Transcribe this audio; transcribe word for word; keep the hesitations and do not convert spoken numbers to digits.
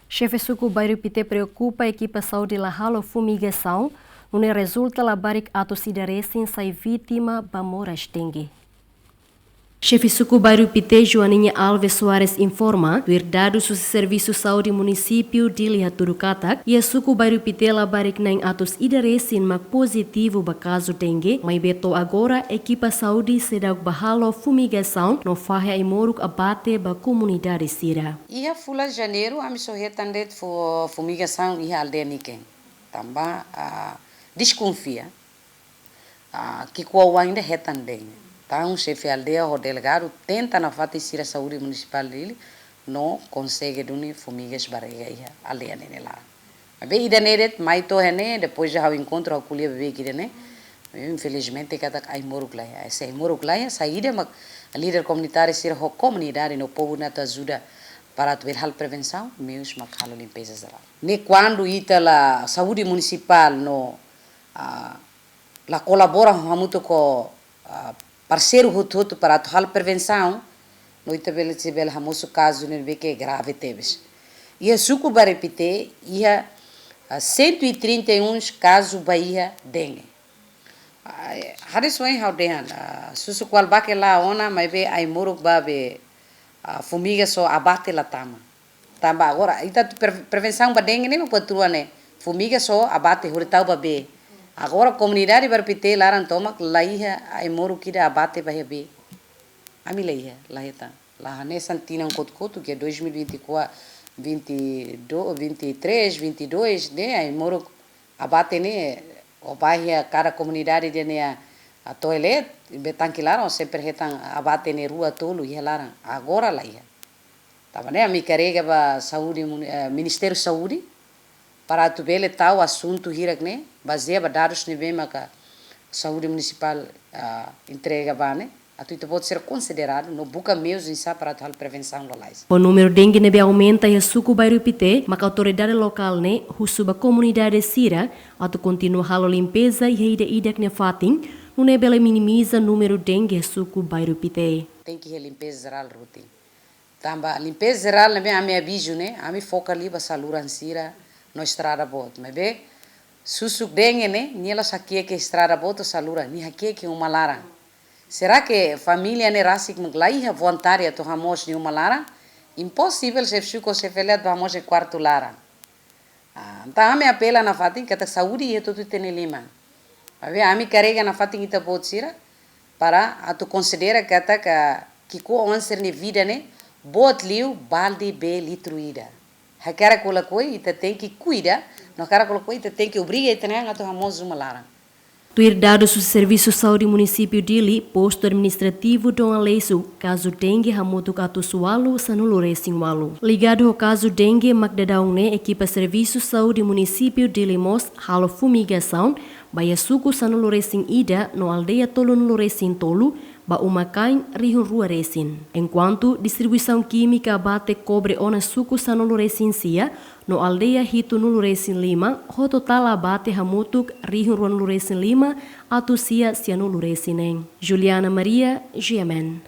Xefe Suku Bairru Pité preokupa ekipa saúde la halo fumigasaun, nune'e rezulta labarik atus ida resin sai vítima ba moras dengue. Xefe Suku Bairru Pité, Joaninha Alves Soares, informa, tuir dadus husi Servisu Saúde Munisípiu Dili hatudu katak, iha Suku Bairru Pité labarik na'in atus ida resin mak pozitivu ba kazu dengue, maibé to'o agora ekipa saúde seidauk bá halo fumigasaun no fahe ai-moruk abate ba komunidade sira. Iha fulan Janeiru, ami só hetan de'it fu-, fumigasaun iha aldeia niken. Tanba, ah, deskonfia, ah, ki'ikoan ida hetan dengue. Entaun, xefe aldeia ho delegadu tenta nafatin sira Saúde Munisipál Dili, no konsege duni fumigas ba rega iha aldeia ne'e nia laran. Maibé ida-ne'e de'it mai to'o iha ne'e, depois de ha'u enkontru, ha'u ko'alia beibeik ida-ne'e. Infelizmente, katak ai-moruk la iha. Se ai-moruk la iha, saida mak líder komunitáriu sira ho komunidade no povu ne'e atu ajuda para atu bele halo prevensaun, meius mak halo limpeza jerál. Ne'e kuandu ita la saúde munisipál no, ah, la kolabora hamutuk ho, ah, parseiru hotu-hotu para atu halo prevensaun, no ita bele, sei bele hamosu kazu ne'ebé ke grave tebes. Iha Suku Bairru Pité, iha, ah, cento e trinta e um kazu ba iha dengue. Ah, eh, hades oin ha'u dehan, ah, susukubal bake la ona, maibé ai-moruk ba be, ah, fumiga só abate la tama. Tanba agora, ita pre-, prevensaun ba dengue ne'e mak buat rua ne'e. Fumiga só abate hodi tau ba bee. Agora komunidade Bairru Pité laran tomak la iha ai-moruk ida abate ba iha bee. Ami la iha, la hetan. La hanesan tinan kotuk-kotuk, ke dois mil e vinte e quatro, vinte e dois, vinte e três, vinte e dois, ne'e ai-moruk abate ne'e, o ba iha kada komunidade ida-ne'e, ah, toilet, be tanki laran, sempre hetan abate ne'e rua tolu iha laran. Agora la iha. Tanba ne'e ami karrega ba saúde muni-, eh, Ministériu Saúde, para atu bele tau asuntu hirak ne'e, bazeia ba dadus ne'ebé maka Saúde Munisipál, ah, entrega ba ne'e, atu ita-boot sira konsideradu no buka meius oinsá para atu halo prevensaun lalais. Ho númeru dengue ne'ebé aumenta iha Suku Bairru Pité, maka autoridade lokál ne'e husu ba komunidade sira atu kontinua halo limpeza iha ida-idak nia fatin, nune'e bele minimiza númeru dengue iha Suku Bairru Pité. Tenke iha limpeza jerál rutin. Tanba limpeza jerál ne'ebé ami avizu ne'e, ami foka liu ba saluran sira no estrada boot. Maibé susuk dengue ne'e, nia la'ós hakiak iha estrada boot ou saluran, nia hakiak iha uma laran. Será ke família ne'e rasik mak la iha vontade atu hamoos nia uma laran? Imposivel xefe suku, xefe aldeia atu hamoos nia kuartu laran. Ah, entaun ami apela nafatin katak saúde iha hotu-hotu ita-nia liman. Maibé ami karrega nafatin ita-boot sira para atu konsidera katak ki'ikoan sira-nia vida ne'e boot liu balde bee litru ida. Hakarak ka lakohi ita tenke kuida, no hakarak ka lakohi ita tenke obriga ita-nia an atu hamoos uma laran. Tuir dadus husi Servisu Saúde Munisípiu Dili, Postu Administrativu Dom Aleixo, kazu dengue hamutuk atus ualu sanulu resin ualu. Ligadu ho kazu dengue mak daudaun ne'e, ekipa Servisu Saúde Munisípiu Dili mós halo fumigasaun ba iha suku sanulu resin ida no aldeia tolunulu resin tolu, ba uma-kain rihun rua resin. Enkuantu distribuisaun kímika abate kobre ona suku sanulu resin sia no aldeia hitunulu resin lima, ho totál abate hamutuk rihun ruanulu resin lima, atus sia sianulu resin neen. Juliana Maria, G M N.